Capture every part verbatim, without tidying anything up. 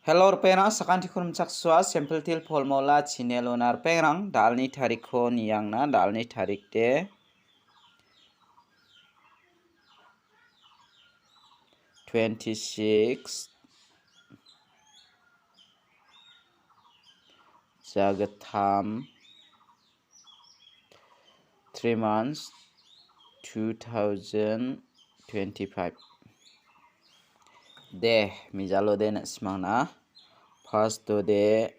Hello, ripengrang, sakantikon rimchaksoa, Simple Teer Formula channel-ona ripengrang, da·alni tarikko niangna, da·alni tarik de twenty-six, jagittam, three months, two thousand twenty-five. De, mijalo de na·simangna. First-o de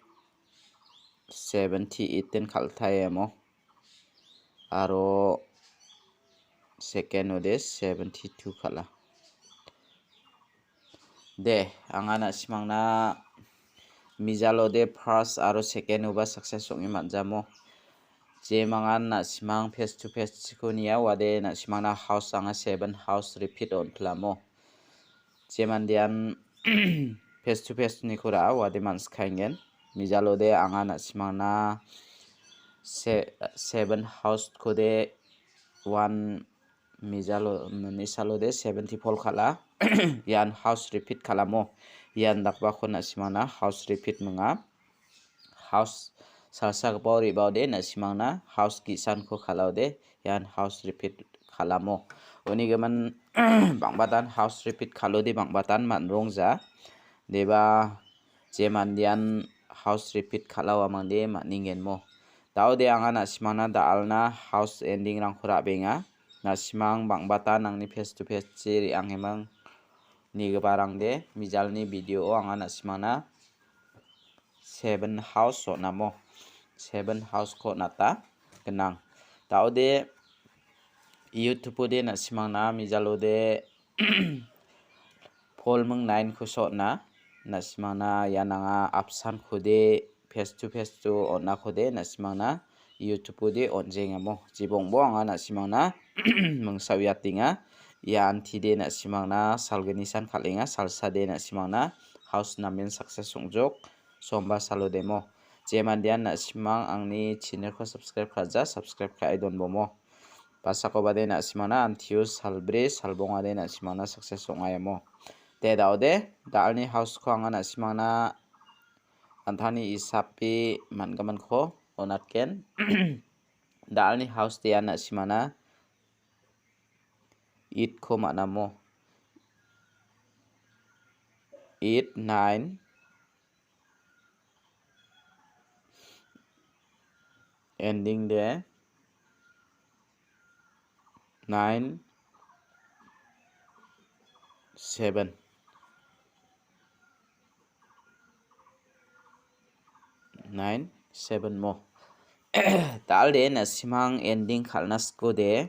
seventy-eight den kal·taemo. Aro second-o de seventy-two kal·a. De, anga na·simangna mijalo de first aro second-oba success ong·e man·jamo. Jemangan na·simang face to face-ko nia, uade na·simangna house anga seven house repeat on·pilamo. Je mandean face to face-niko ra·a, uade man·sikaengen. Mijalo de anga na·simangna se-, seven house-ko de one mijalo, misalode seventy-four kal·a. Ian house repeat kal·amo. Ian dakbako na·simangna house repeat minga. House salsagipao re·baode na·simangna house ge·sanko kal·aode ian house repeat kal·amo. Uni gimin bang·batan house repeat kal·ode bang·batan man·rongja. Deba je mandean house repeat kal·a uamangde man·engenmo. Da·ode anga na·simangna da·alna house ending-rangko ra·benga. Na·simang bang·batan angni face to face-chi re·angemang nigiparangde mijalni video-o anga na·simangna seven house on·amo. Seven house-ko on·ata gnang. Da·ode YouTube-ode na·simangna mijalode polming nine-ko so on·a. Na·simangna ian anga apsankode face to face to on·akode na·simangna YouTube-ode on·jengamo. Jibongbo anga na·simangna mingsa uiatenga. Ian tide na·simangna salgnisan kal·enga. Salsade na·simangna house namen success ong·jok. Somba salodemo. Je mandean na·simang angni channel-ko subscribe ka·ja, subscribe ka·e donbomo. Basakobade na·simangna antio salbri salbongade na·simangna success ong·aiamo. De da·ode, da·alni house-ko anga na·simangna antani isapi man·giminko on·atgen. Da·alni house-de ian na·simangna eight-ko man·amo. Eight, nine, ending de nine, seven. Nine, seven mo. Da·alde na·simang ending kal·na sikode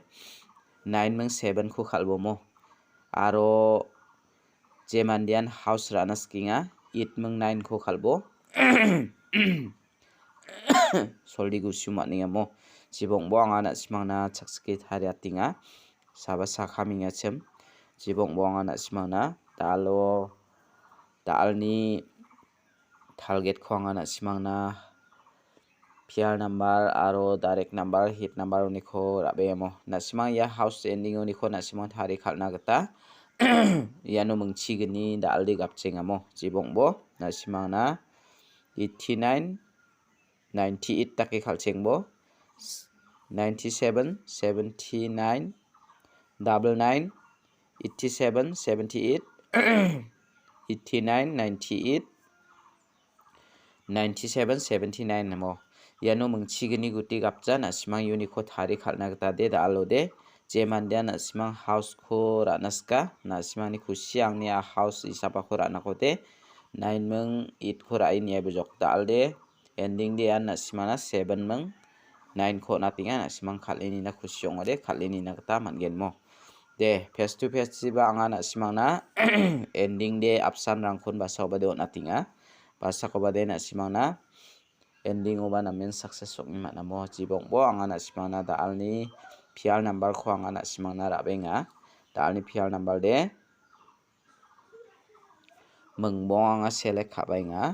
nine ming seven-ko kal·bomo. Aro je mandean house ra·na sikenga, eight ming nine-ko kal·bo. Soldi gusiu man·engamo. Jibongbo anga na·simangna chaksike tariatenga. Saba sakam ingachim. Jibongbo anga na·simangna da·alo, da·alni target-ko anga na·simangna P R number aro direct number, hit number uniko ra·bengamo. Na·simang ia house ending uniko na·simang tari kal·na gita iano mingchigni da·alde gapchengamo. Jibongbo na·simangna eighty-nine, ninety-eight dake kal·chengbo. Ninety-seven, seventy-nine, double nine, eighty-seven, seventy-eight, eighty-nine, ninety-eight, ninety-seven, seventy-nine mo. Iano mingchigni guti gapja na·simang uniko tari kal·na gita de da·alode. Je mandean na·simang house-ko ra·na sika, na·simangni kusi angni a house isapako ra·nakode. Nine ming eight-ko ra·e niaibojok da·alde. Ending de ian na·simangna seven ming nine-ko on·atenga, na·simang kal·e nina kusi ong·ode, kal·e nina gita man·gen mo. De, face to face-chiba anga na·simangna ending de apsan rangkon basaobade on·atenga. Basakobade na·simangna ending-oba namen success ong·e man·amo. Jibongbo anga na·simangna da·alni P R number-ko anga na·simangna ra·benga. Da·alni P R number de mingbong anga select ka·baenga.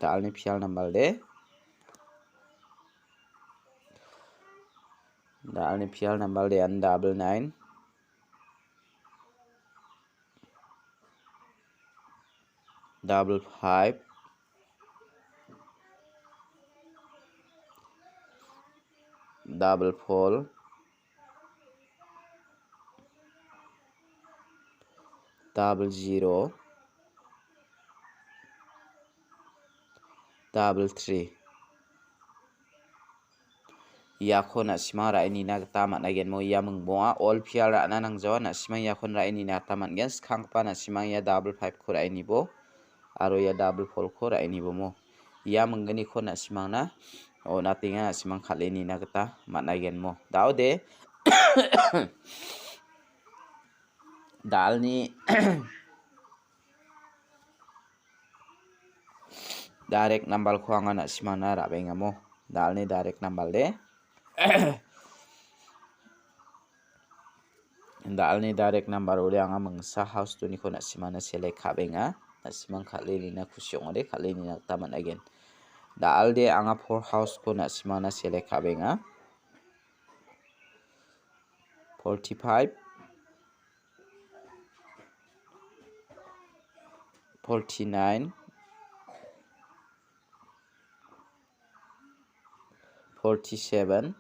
Da·alni P R number de. Da·alni P R number de an double nine. double five, double four, double zero, double three. Iako na·simang ra·e nina gita man·agenmo. Ia mingbonga all pair ra·na nangjawa, na·simang iakon ra·e nina gita man·gen. Skanggipa na·simang ia double five-ko ra·e nibo aro ia double four-ko ra·e nibomo. Ia minggniko na·simangna on·atenga, na·simang kal·e nina gita man·agenmo. Daode dalni direct number-ko anga na·simangna ra·bengamo. Dalni direct number de. Dalni direct number-ode anga mingsa house two-niko na·simangna select ka·benga. Na·simang kal·e nina kusi ong·ode, kal·e nina gita man·agen. Dalde anga four house-ko na·simangna select ka·benga. Forty-five, forty-nine, forty-seven,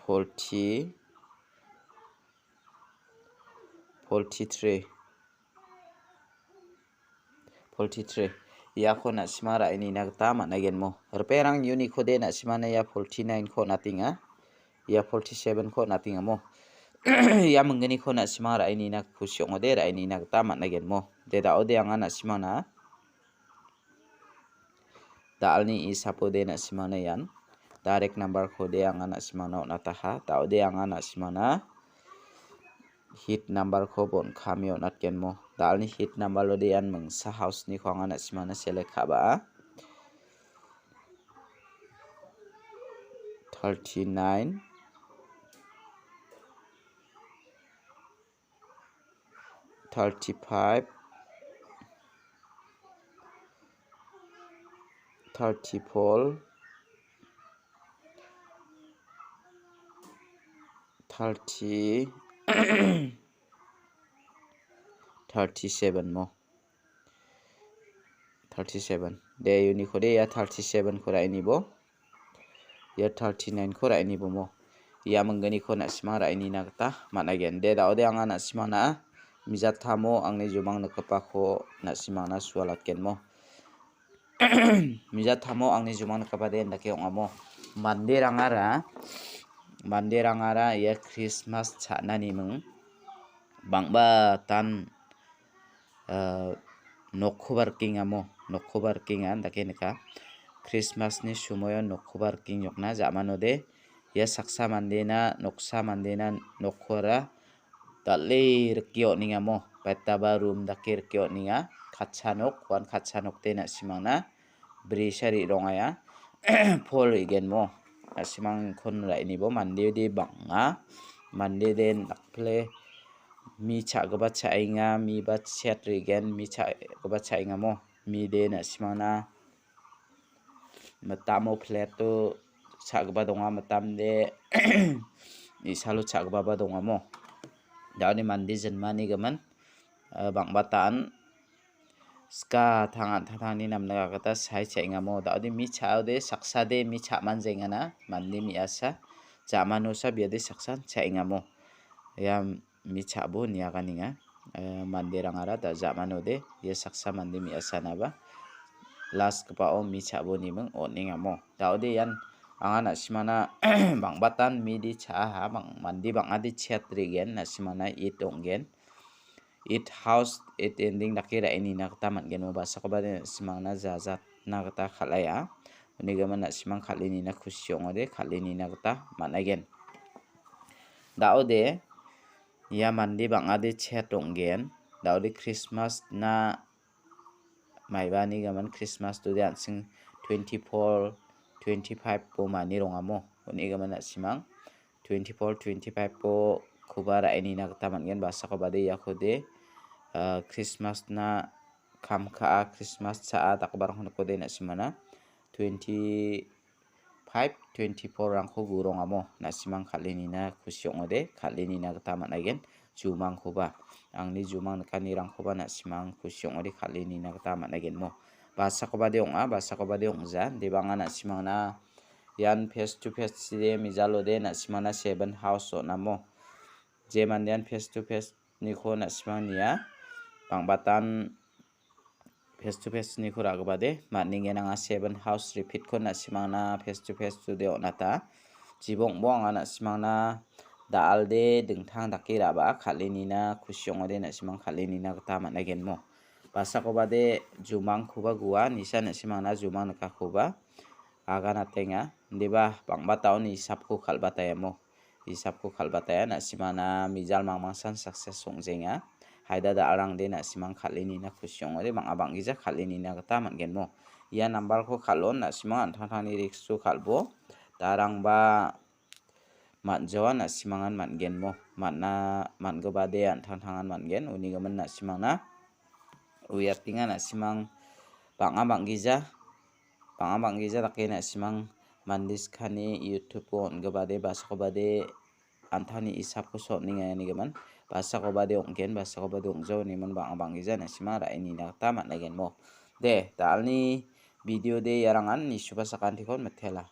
forty, forty-three, forty-three. Iako na·sima ra·e nina gita man·agenmo. Riperang uniko de na·simana ia forty-nine-ko on·atenga. Ia forty-seven-ko on·atengamo. Ia minggniko na·sima ra·e nina kusi ong·ode, ra·e nina gita man·agenmo. De daode anga na·simana dalni isapode na·simana ian direct number-kode anga na·simana on·ataha. Daode anga na·simana hit number-ko bon·kame on·atgenmo. Dalni hit number-ode ian mingsa house-niko anga na·simana select ka·baha. Thirty-nine, thirty-five, thirty-four, thirty, thirty-seven mo. Thirty-seven. De, uniko de ia thirty-seven-ko ra·e nibo. Ia thirty-nine-ko ra·e nibomo. Ia minggniko na·simang ra·e nina gita man·agen. De, daode anga na·simangna mijatamo angni jumang nikgipako na·simangna sualatgenmo. Mijatamo angni jumang nikgipade indake ong·amo. Manderangara, manderangara ia Krismas cha·naniming bang·batan ah, nokkoba rikengamo, nokkoba rikenga, dake nika. Krismasni somoio nokkoba rikengokna ja·manode, ia saksa mandena, noksa mandena nokkora dal·e rike on·engamo, baitaba rum dake rike on·enga. Katcha nok, uan katcha nokde na·simangna brisa re·rongaia. Pol re·genmo. Na·simangkon ra·inibo mandede bang·a. Mandede nakple mi cha·gipa cha·enga, miba chet re·gen, mi cha·gipa cha·engamo. Mide na·simangna mitamo plate-o cha·gipa donga, mitamde isalo cha·gipaba dongamo. Daode mande jinmanigimin, eh, bang·batan Ska tang an·tangtangni namna gita sai cha·engamo. Daode mi cha·ode saksade mi cha·manjengana, mande me·asa, ja·manosa biade saksan cha·engamo. Ia mi cha·bo niaganenga. Eh, manderangara da ja·manode ia saksa mande me·asanaba last gipao mi cha·bo niming on·engamo. Daode ian anga na·simana bang·batan mide cha·aha, bang-, mande bang·ade chet re·gen, na·simana it ong·gen. It house, it ending dake ra·e nina gita man·gen. Ubasakoba na·simangna jajatna gita kal·aia. Unigimin na·simang kal·e nina kusi ong·ode, kal·e nina gita man·aigen. Daode, ia mande bang·ade chet ong·gen. Daode Krismas na maibani gimin Krismas dode an·ching twenty-four, twenty-five bo mani rongamo. Unigimin na·simang twenty-four, twenty-five bo koba ra·e nina gita man·gen. Basako bade iakode, ah, Krismas na kam ka·a, Krismas cha·a dakgiparangko nikode na·simana twenty-five five twenty-four-rangko gurongamo na·simang kal·e nina kusi ong·ode, kal·e nina gita man·aigen. Jumangkoba, angni jumang nikanirangkoba na·simang kusi ong·ode kal·e nina gita man·aigenmo. Basakobade ong·a, basakobade ong·ja, debanga na·simangna ian face to face de mijalode na·simangna seven house on·amo. Je mandean face to face niko na·simang nia, bang·batan face to face niko ra·gipade, man·engen anga seven house repeat-ko na·simangna face to face-ode on·ata. Jibongbo anga na·simangna da·alde dingtang dake ra·baa kal·e nina kusi ong·ode na·simang kal·e nina gita man·aigenmo. Basakobade jumangkoba gua, nisa na·simangna jumang nikakoba aganatenga. Indiba bang·bataoni isapko kal·bataiamo. Isapko kal·bataia na·simangna mijal mangmangsan success ong·jenga. Haida da·alrangde na·simang kal·e nina kusi ong·ode bang·a bang·gija kal·e nina gita man·genmo. Ia nambarko kal·on na·simang an·tangtangni risk-o kal·bo. Darangba man·jawa na·simangan man·genmo. Man·a, man·gipade an·tangtangan man·gen. Unigimin na·simangna uiatenga na·simang bang·a bang·gija, bang·a bang·gija dake na·simang mande skani YouTube-o on·gipade, basakobade an·tangni isapko sotninga inigimin. Basakobade ong·gen, basakobade ong·jaonigimin bang·a bang·gija na·simang ra·e nina gita man·aigenmo. De, da·alni video de iarangan nisuba sakantikon mitela.